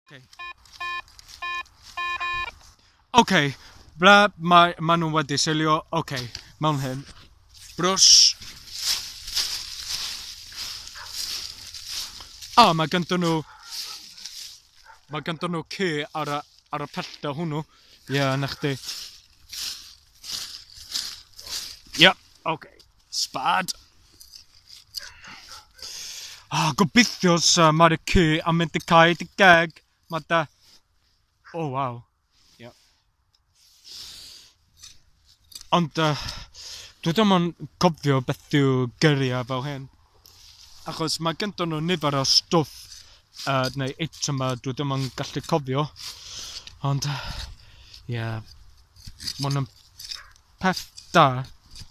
Okay. OK, ble mae, maen nhw wedi seilio? OK, mewn hyn. Brws. A, mae ganddyn nhw... Mae ganddyn nhw ci ar y, ar y pellter hwnnw. Ie, yeah, na chdi. Ie, yeah, OK. Spad. Ah, gobeithio sa mae'r ci am mynd i cael dy geg. Mae da... Oh, waw. Ie. Ond dwi ddim yn cofio beth yw geiriau fel hyn. Achos mae ganddyn nhw nifer o stwff neu eitemau dwi ddim yn gallu cofio. Ond, ie, yeah, mae hwn yn peth da.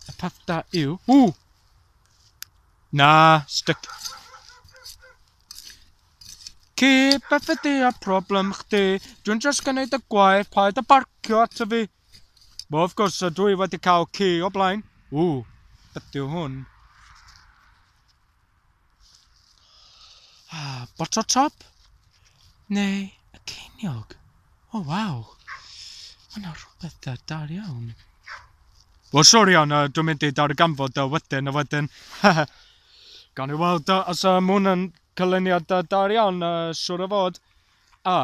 Y peth da yw... Ww! Na, stick. Ci, beth ydy y problem chdi? Dwi'n just gwneud y gwaith, paid â barcio ato fi. Well, of course, dwi wedi cael ci o blaen. Ww, beth yw hwn? Ah, bottle top? Neu y ceiniog? O, oh, waw. Mae yna rhywbeth da, da iawn. Wel, sori iawn, dwi'n mynd i darganfod wedyn a wedyn. Gawn ni weld os mae hwn yn cylyniad da iawn, siŵr o fod. A,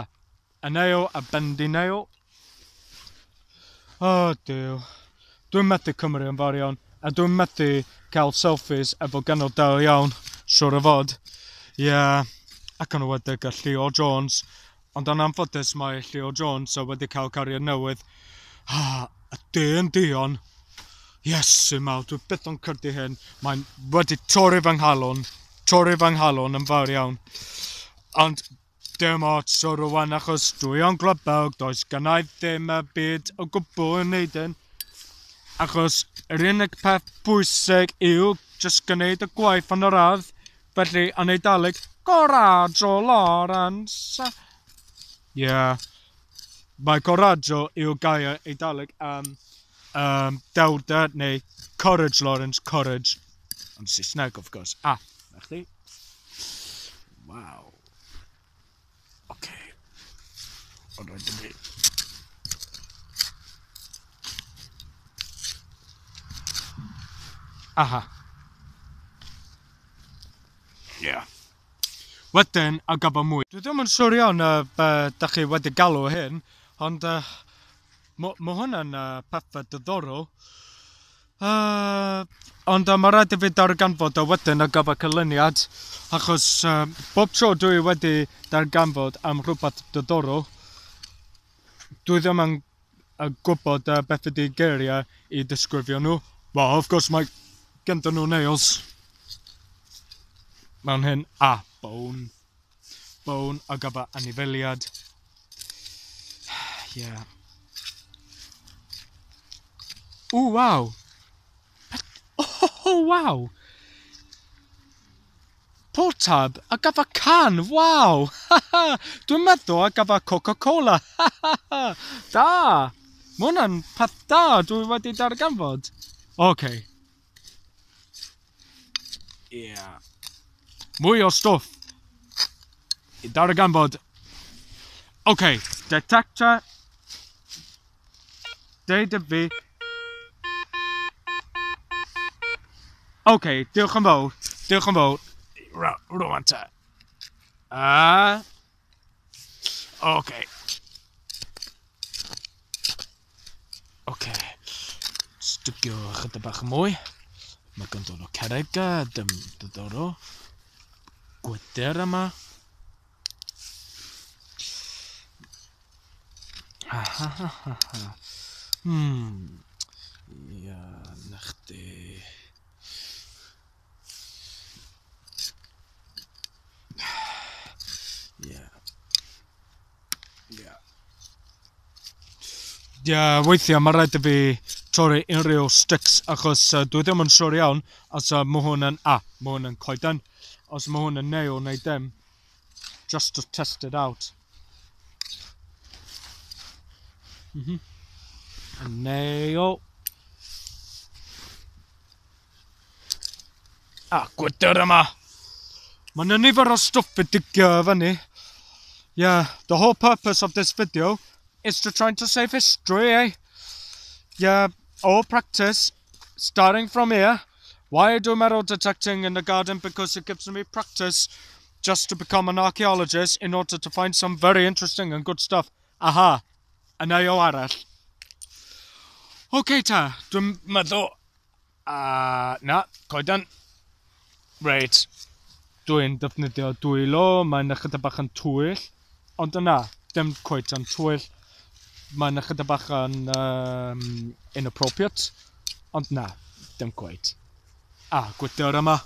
y nail, a bendy nail. O, oh, Duw. Dwi'n methu Cymru yn fawr iawn. A dwi'n methu cael selfies efo genod del iawn, siŵr o fod. Ie, yeah, ac yn enwedig y Llio Jones. Ond yn anffodus mae Llio Jones wedi cael cariad newydd. Ha, y dyn dion. Iesu mawr, dwi byth yn credu hyn. Mae'n wedi torri fy nghalon. Torri fy nghalon yn fawr iawn. Ond dim ots o rwan achos dwi yn Glwbawg, does gennai ddim y byd o gwbl yn neud hyn. Achos yr unig peth bwysig yw jyst gwneud y gwaith yn yr ardd. Felly, yn Eidaleg, Coraggio Lawrence. Ie. Yeah. Mae coraggio yw gair Eidaleg am dewrder neu courage, Lawrence, courage. Yn Saesneg, of course. Ah, na chdi. Waw. Okay. Ond rhaid i fi. Aha. Ie. Yeah. Wedyn, a gafo mwy. Dwi ddim yn siŵr iawn be da chi wedi galw hyn, ond mae hwn yn pethau diddorol. Ond mae rhaid i fi darganfod o wedyn ar gyfer cylyniad, achos bob tro dwi wedi darganfod am rhywbeth diddorol, dwi ddim yn gwybod beth ydy geiriau i disgrifio nhw. Well, of course, mae ganddyn nhw nails. Mewn hyn, a, bone. Bone ar gyfer anifeiliad. Yeah. O, waw. Oh, waw. Pull tab ar gyfer can, waw. Dwi'n meddwl ar gyfer Coca-Cola. Da. Mae hwnna'n peth da dwi wedi darganfod. OK. Yeah. Mwy o stwff i darganfod. OK, detector. Deud y fi. OK, diolch yn fawr. Diolch yn fawr. Rwan te. OK. OK. Sticio chydig bach mwy. Mae ganddo nhw cerrig, dim diddorol. Gwydr yma. Ha ha ha ha ha. Ia, na chdi. Ia. Ia. Ia, weithiau mae rhaid i fi torri unrhyw sticks achos dwi ddim yn siŵr iawn os mae hwn yn... Ah, mae hwn yn coeden. Os mae hwn yn nail neu dim. Just to test it out. A nail. Ah, gwydr yma. Mae yna nifer o stwff i digio fyny. Ie, Yeah, the whole purpose of this video is to try to save history, eh? Yeah, all practice, starting from here. Why I do metal detecting in the garden? Because it gives me practice just to become an archaeologist in order to find some very interesting and good stuff. Aha, a nail arall. Okay ta, dwi'n meddwl... Na, coeden. Reit. Dwi'n defnyddio dwylo, mae'n ychydig bach yn twyll. Ond yna, dim cweit yn twyll. Mae'n ychydig bach yn inappropriate. Ond na, dim cweit. Ah, gwydr yma.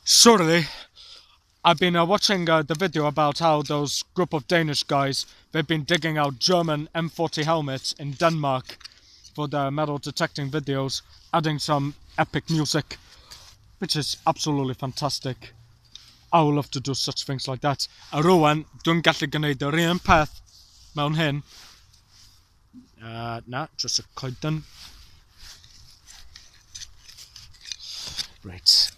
Surely, I've been watching the video about how those group of Danish guys, they've been digging out German M40 helmets in Denmark for their metal detecting videos, adding some epic music, which is absolutely fantastic. I would love to do such things like that. A rwan, dwi'n gallu gwneud yr un peth mewn hyn. Na, just a coeden. Right.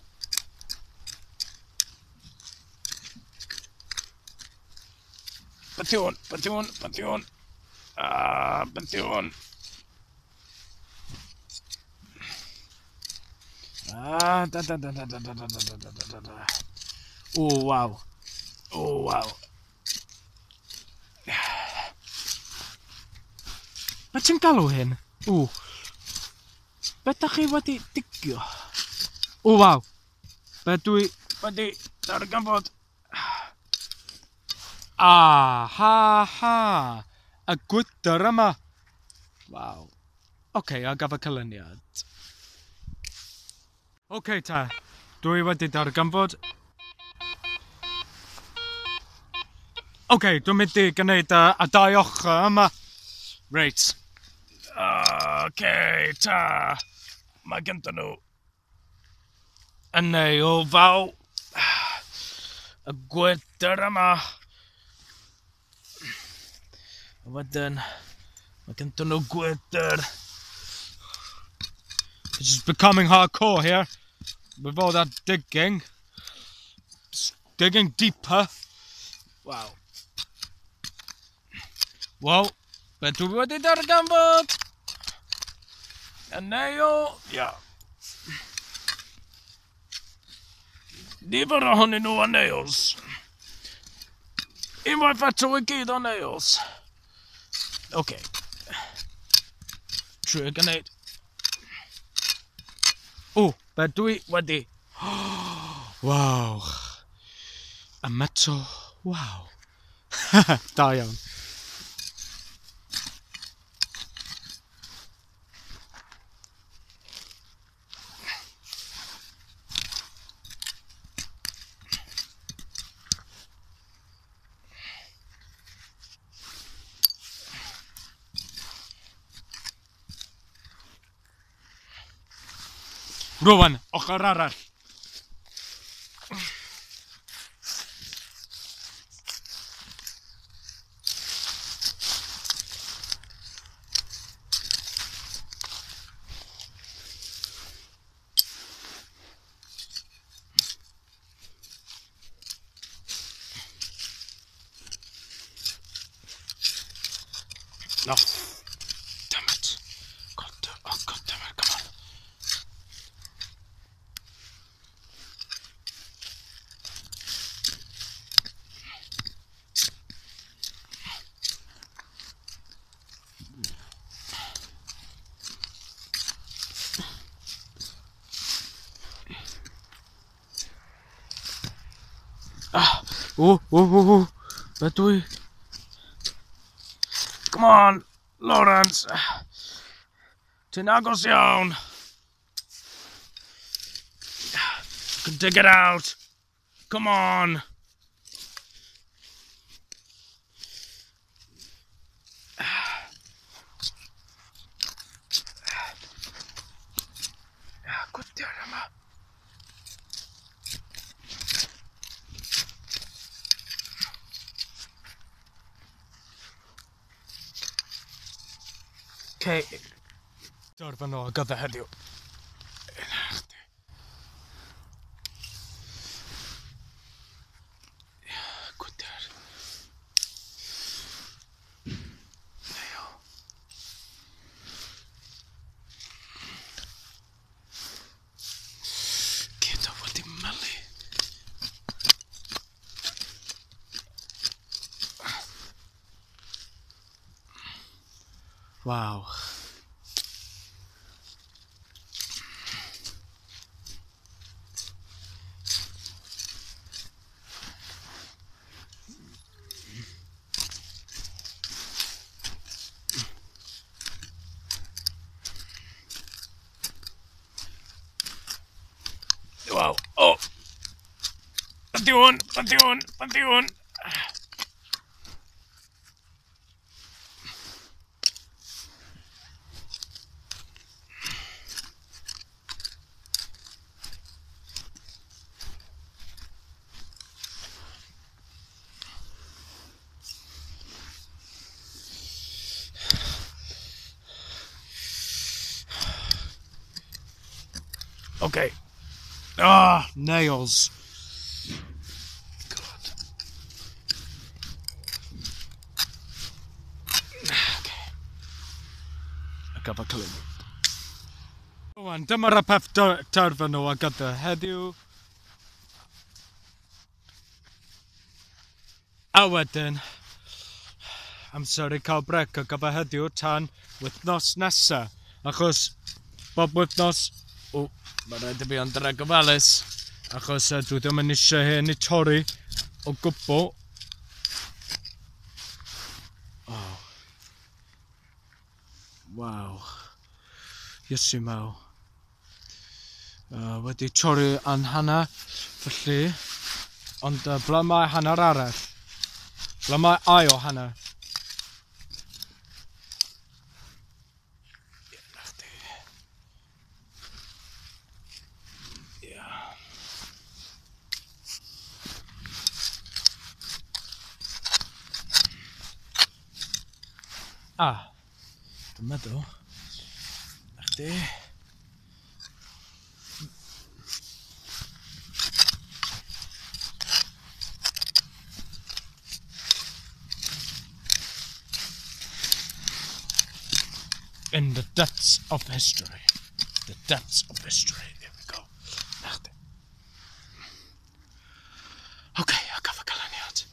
Beth yw hwn? Beth yw hwn? Beth yw hwn? Beth yw hwn? Da da da da da da da da da da da da. Oh, wow. Oh, wow. Be ti'n galw hyn? O. Be dach chi wedi digio? O, waw. Be dwi wedi darganfod? Ah, ha, ha. Y gwydr yma. Waw. Oce, a gaf y canlyniad. Oce ta, dwi wedi darganfod. Oce, dwi'n mynd i gwneud y dau ochr yma. Reit. Oce, ta. Mae gyda nhw y nail faw. Y gwydr yma. A wedyn, mae gyda nhw gwydr. This is becoming hardcore here. With all that digging. Digging deeper. Wow. Wel, be dwi wedi darganfod? Y nail, ia. Nifer ohonyn nhw o nails. Unwaith eto i gyd o nails. Oce. Trio gwneud. O, be dwi wedi... Waw. Y metal, waw. Da iawn. Rwan, ochr arall. No. Damn it. God, oh, God damn it, come on. Ah, oh, oh, oh, oh, be dwi? Come on, Lawrence. Ti'n agos iawn. Can dig it out. Come on. Gwydr yma. Okay. Dorfan o gyfer heddiw. Gwydr. Waw. Waw. O! Ydy hwn, ydy hwn, ydy hwn. Okay. Ah, nails. God. Okay. A gyfer clyn. Rwan, dyma'r peth terfynol ar gyfer heddiw. A wedyn, amser i cael brec ar gyfer heddiw tan wythnos nesa. Achos bob wythnos, o, mae rhaid i fi ond rhaid gofalus, achos dwi ddim yn eisiau hyn i torri o gwbl. Oh. Waw. Iesu mawr. Wedi torri yn hanner, felly, ond ble mae hanner arall? Ble mae ail hanner? Ie, na chdi. Ie. Ah, dwi'n meddwl. Na chdi. In the depths of history. The depths of history. There we go. Na chdi. Okay, a gaf y canlyniad.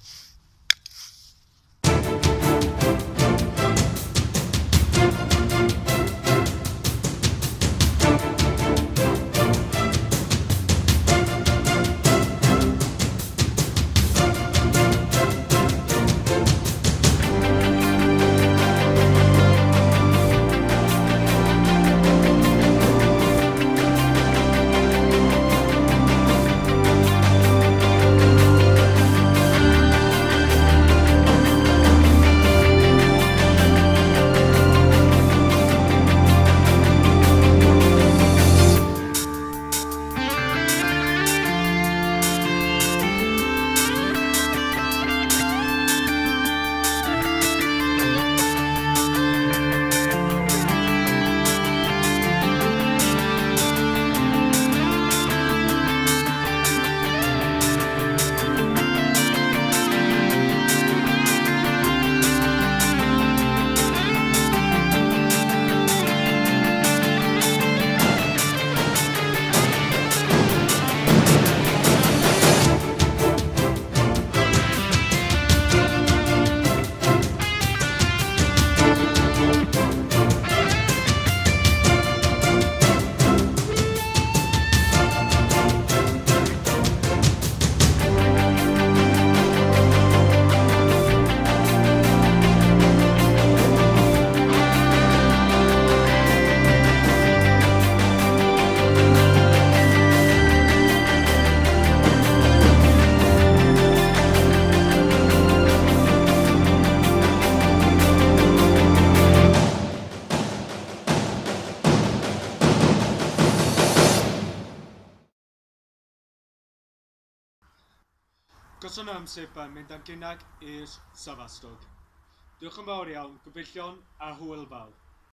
Köszönöm szépen mindenkinek, és szevasztok! Diolch yn fawr iawn, gyfeillion a hwyl fawr.